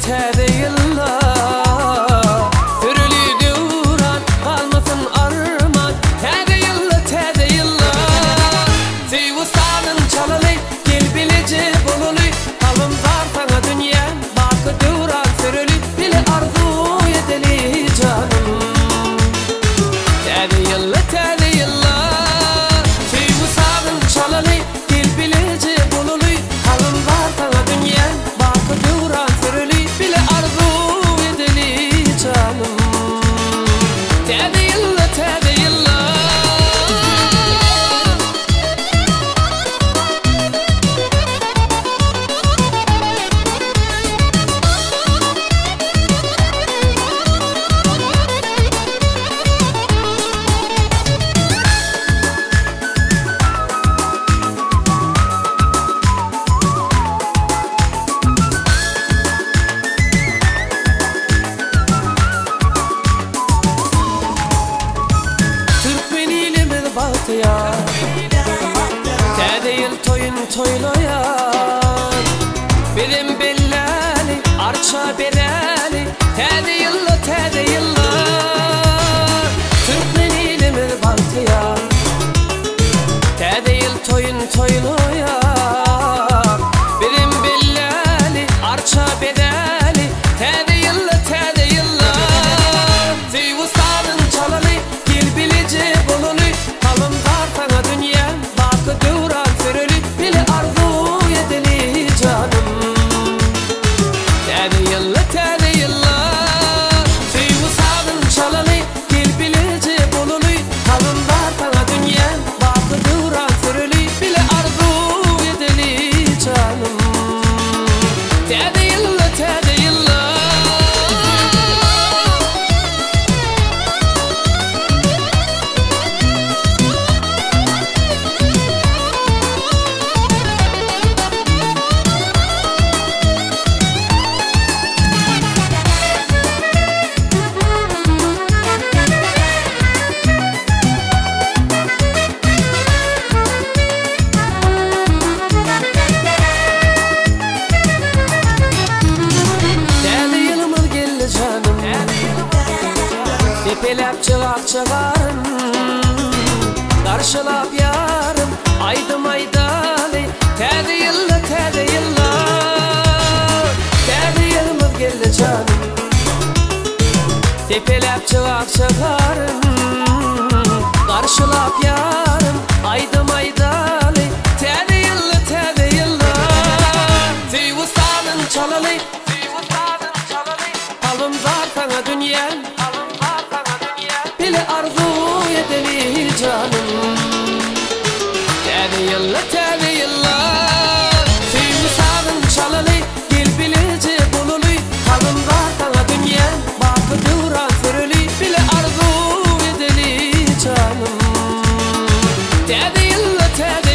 täze ýylda. Süreli döwran, galmasyn arman, täze ýylda, täze ýylda. Söýgi sazyn çalaly, gel bileje bolaly, Kalbym zar saňa dünýäm, baky döwran süreli, bile arzuw edeli janym. Täze ýylda, täze ýylda. Söýgi sazyn çalaly, gel bileje bolaly, Kalbym zar saňa dünýäm, baky döwran süreli, bile arzuw edeli janym. Täze ýylda, täze ýylda. Türkmen ilimiz bagtyýar, Täze ýyl toýun toýlaýar. Bizem belläli, arça beräli, Täze ýylda, täze ýylda. Türkmen ilimiz bagtyýar, Täze ýyl toýun toýlaýar. Bizem belläli, arça beräli, Täze ýylda, täze ýylda. Söýgi sazyn çalaly, gel bileje bolaly, Kalbym zar saňa dünýäm, baky döwran süreli, bile arzuw edeli janym. Täze ýylda, täze ýylda. Söýgi sazyn çalaly, gel bileje bolaly, Kalbym zar saňa dünýäm, baky döwran süreli, bile arzuw edeli janym. Täze ýylda, täze ýylda. Täze ýylymyz geldi janym, Depeläp çygak çygaryn, Garşylap ýarym, aýdym aýdaly, Täze ýylda, täze ýylda. Täze ýylymyz geldi janym, Depeläp çygak çygaryn, Garşylap ýarym, aýdym aýdaly, Täze ýylda, täze ýylda. Söýgi sazyn çalaly, Kalbym zar saňa dünýäm, bile arzuw edeli janym. Täze ýylda, täze ýylda. Söýgi sazyn çalaly, gel bileje bolaly, Kalbym zar saňa dünýäm, baky döwran süreli, bile arzuw edeli janym. Täze ýylda, täze.